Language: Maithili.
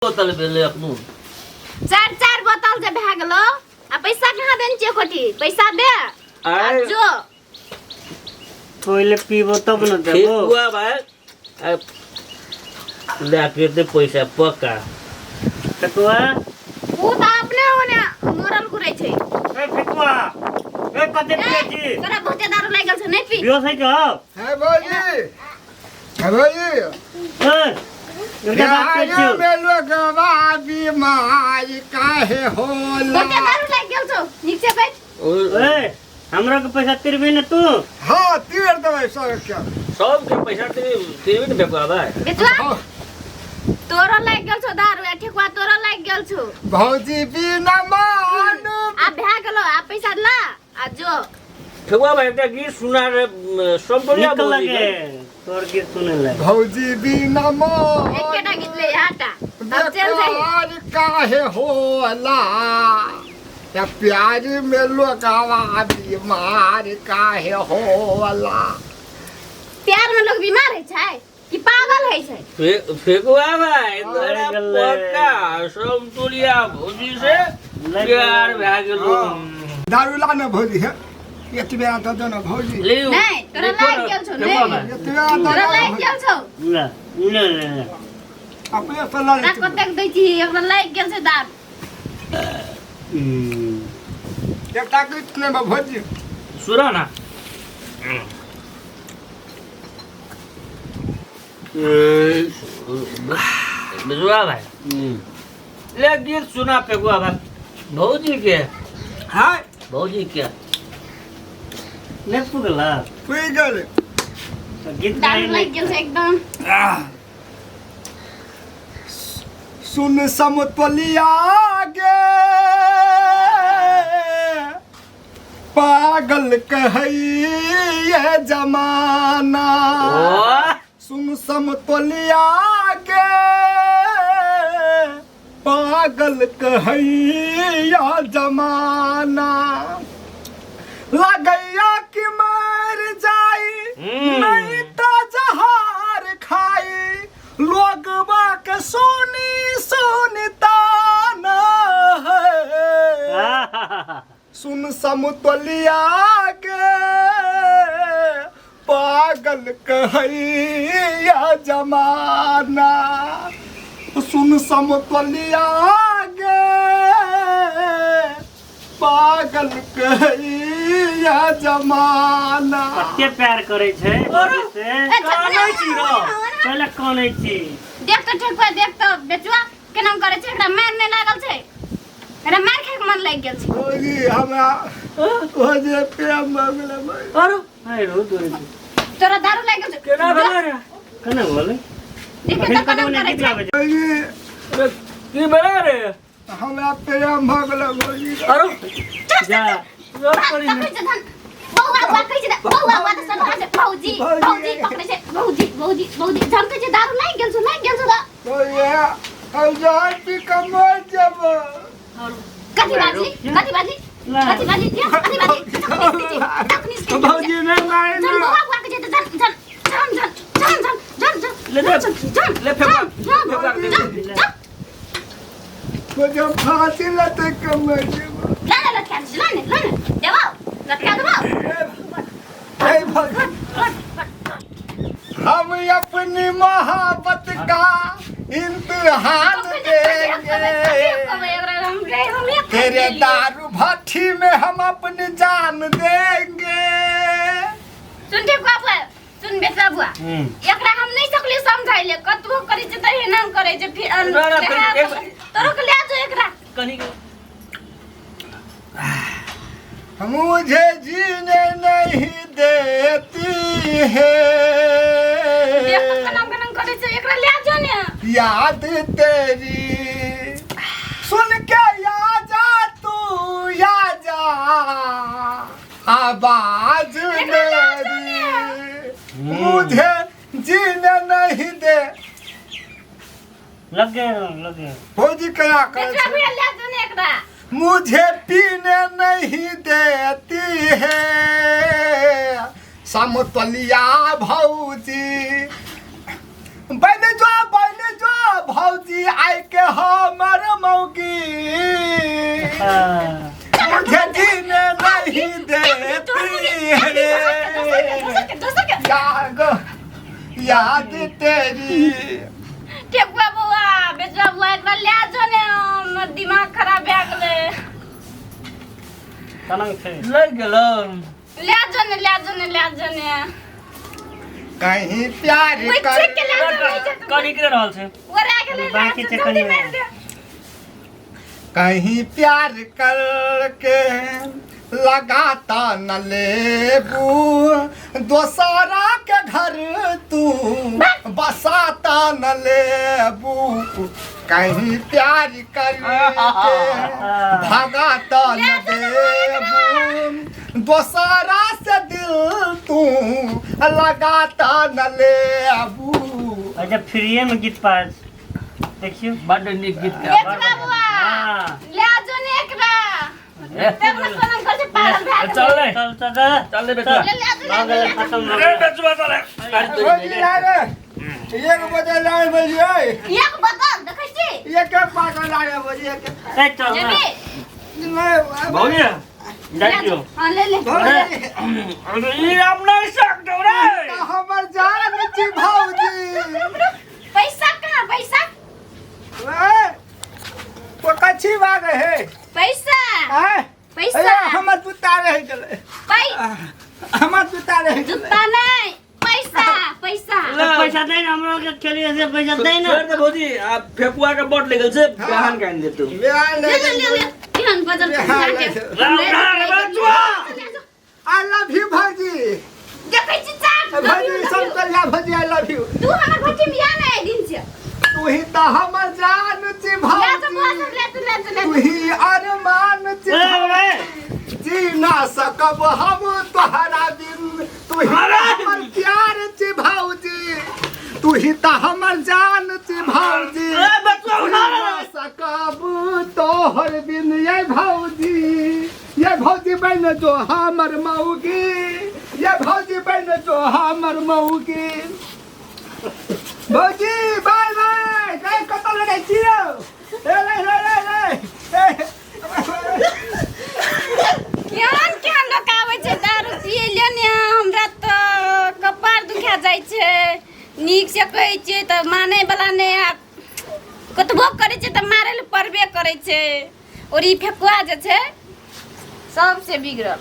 बोतल भेलै अखनो। चार चार बोतल जे भए गेलो आ पैसा कहाँ देने छियै कोठी? पैसा दे आ आय जो। पहिले पीबो तब न देबो। ठेकुआ भाई आ दे के दे पैसा पक्का। ठेकुआ। ऊ तऽ अपने ओने मरल घुरै छै। ए ठेकुआ, ए कते पियै छी? तोरा बहुते दारू लागि गेल छौ, नहि पी। बेहोश है का? हे भौजी, हे भौजी। ए एकटा बात कहै छियौ। में लोगवा बीमार काहे होला? बहुते दारू लागि गेल छौ, नीक से बैठ। ए हमरा के पैसा तिरबी ने तू? हाँ, तीर देबै सबके। सबके पैसा तिरबी ने बेकुआ भाई। बेचुआ हाँ, तोरो लागि गेल छौ दारू आ ठेकुआ तोरो लागि गेल छौ। भौजी बिना मान। आब भए गेलो, आब पैसा ला आ जो। ठेकुआ भाई एकटा गीत सुना रे सम्परिया निक भौजी लगे के। तोर गीत सुने लगे। भौजी बिना मान एकेटा गीत ले आटा तब चल जाई। बेकार काहे होला या प्यार में लोगवा बीमार काहे होला? प्यार में लोग बीमार होइ छै कि पागल होइ छै? फेकुआ भाई तोरा गेलै। पक्का समतुलिया भौजी से लग प्यार भए गेलो। दारू ला न भौजी, हे एतबे तऽ दे न भौजी। ले नहि, तोरा लागि गेल छौ, नहि। एतबे तऽ तोरा दे न लागि भौजी। गेल छौ। ले ले ले ले। अपने से लऽ तोरा लेतै। कतेक दै छी? एकरा लागि गेल छै दारू। एकटा गीत लेबै भौजी। सुना ना। बिजुआ भाई ले गीत सुना फेकुआ भाई भौजी के। हाँ। भौजी के। नहि पुगला? पुगि गेलै। तऽ गीत दारू गाइ लागि गेल छै एकदम। सुन समतोलिया गे, पागल कहैये जमाना। ओ सुन समतोलिया गे, पागल कहैया जमाना, लगैया कि मर जाई नहीं तो जहार खाई, लोगवा के सोनी सोनी ताना है। सुन समतोलिया के, पागल कहैया जमाना, सुन समतोलिया गे, पागल कहैया जमाना। कते प्यार करै छै भौजी से। ए, कानै छी रौ। पहिले कानै छी। देख तऽ ठेकुआ, देख तऽ बेचुआ केना करै छै, एकरा मार नहि लागल छै, एकरा मार खाइके मन लागि गेल छै। भौजी, हमरा भौजी प्रेम भऽ गेलै भौजी। अरे हाय रो तोरे तोरा दारू लागि गेल छौ। केना भेलै रे? केना बोले? देख अखन तऽ कतौ केना नहि करै गीत छै। गाबै छै। भौजी। अरे, की भेलै रे? हमरा प्रेम भऽ गेलै भौजी। अरे जा। जोर करी ने। पकड़ै छै धन बौआ बौआ कहै छै ने, बौआ बौआ तऽ सभा छै भौजी भौजी पकड़ै छै भौजी भौजी भौजी झमकै छै। दारू लागि गेल छौ, लागि गेल छौ तऽ। भौजी, हम जहर पी कऽ मरि जेबै। कथी बाजली? कथी बाजली? कथी बाजली? कथी बाजली? तखनी से भौजी नहि मारे झन ना। बौआ बौआ कहै छै तऽ झन झन झन झन झन झन झन झन ले ले। झन झन ले फेकुआ। झन फेकुआ के दे। झन झन। भौजी, हम फांसी लटकि कऽ मरि जेबै। ला ला लटका दे, ला ने, ला ने देबौ, लटका देबौ। हे भौजी, हम अपनी मोहब्बत का इम्तिहान देंगे, तेरे दारू भट्ठी में हम अपनी जान देंगे। सुन ठेकुआ बुआ, सुन बेटा बुआ, एकरा हम नहीं सकली समझाइले, कतबो करै छै तऽ एना करै छै फिर। ना, ना, फिर तोरो के ले जो एकरा। कनी मुझे जीने नहीं देती है देख तऽ केना केना करै छै, एकरा ले जो ने। याद तेरी सुन के आ जा तू, आ जा, आवाज मेरी मुझे जीने नहीं दे। लगे लगे। भौजी क्या कर बेटा बुआ, ले जो ने एकरा। मुझे पीने नहीं देती है समतलिया भौजी, बन जो, बन जो। भौजी आय के हमर मौगी हाँ। मुझे जीने नहीं देती है। दोसर के, दोसर के। याद याद तेरी। ठेकुआ बौआ, बेचुआ बौआ, एकरा लए जो ने, हमर दिमाग खराब भए गेलै। तनंग छै। लग गेलो। लए जो ने, लए जो ने, लए जो ने। कहीं प्यार ओइ कर चेक के लए जो, नहीं छै। कनी के रहल छै। ओरा गेलै, लए बाकी जो, छै जल्दी कनि। मारि दे। कहीं प्यार करके लगाता न लेबू, दोसरा के घर तू बसाता न लेबू। कहीं प्यार करके भगाता न देबू, दोसरा से दिल तू लगाता न लेबू। अच्छा, फ्रीए में गीत पास देखियो। बड्ड नीक गीत गा। बेचुआ बौआ, हाँ। लए जो ने एकरा। तब ने सोनम घर से पागल भए गेलै। चल रे। चल चल चल। चल रे बेचुआ। ले, ले जो, भऽ ले गेलै, जो। खतम भऽ अरे गेलै। बेचुआ चल रे। भौजी रे, एक बजे लाए भौजी, एक बदल देखै छी। एक पागल लाए भौजी, एक। ए, चल ना। जेबी? भौजी जाइ दियौ। हाँ, ले ले। अरे ई हम नहीं सकते रे। हमर जान छी भौजी। पैसा कहाँ, पैसा? ए, वो कच्छी बाग है। पैसा। आय? पैसा। ए, हमर जूता रह गेलै। पै हमर जूता रह गेलै। जुत्ता नहीं, पैसा, पैसा। तो पैसा दे ना, हमरो के खेलिए से पैसा दे ना। छोड़ दे भौजी, आ फेकुआ के बट लगल छै, बिहान के आनि देतौ। बिहान। ले ले, ले ले, केहन बदल बिहान। के। ला, रे बचुआ। I love you भौजी। देखै छी चाप। भौजी समतोलिया भौजी, I love you. तू हमर भट्टी में आ ना दिन से। तू ही तो हमर जान छी ले तो बुआ भौजी। सब, ले तू, ले तू, ले तू तू। ही अरमान छी। ए, ए, जी ना सकब हम तोहरा बिन। तू ही हमर प्यार छी भौजी, तू ही तो हमर जान छी भौजी। ए बचुआ उठा जी ना रे। सकब तोहर बिन ये भौजी। ये भौजी बन जो हमर मौगी, ये भौजी बन जो हमर मौगी। भौजी बाय बाय। ए, कतऽ लगै छी यौ? ए ले ले ले ले ए। केहन केहन लोक आबै छै दारू पियै ले ने, हमरा तऽ कपार दुखा जाइ छै। नीक से कहै छियै तऽ मानै वाला नहि, आ कतबो करै छै तऽ मारै लए पड़बे करै छै। और ई फेकुआ जे छै सबसे बिगड़ल।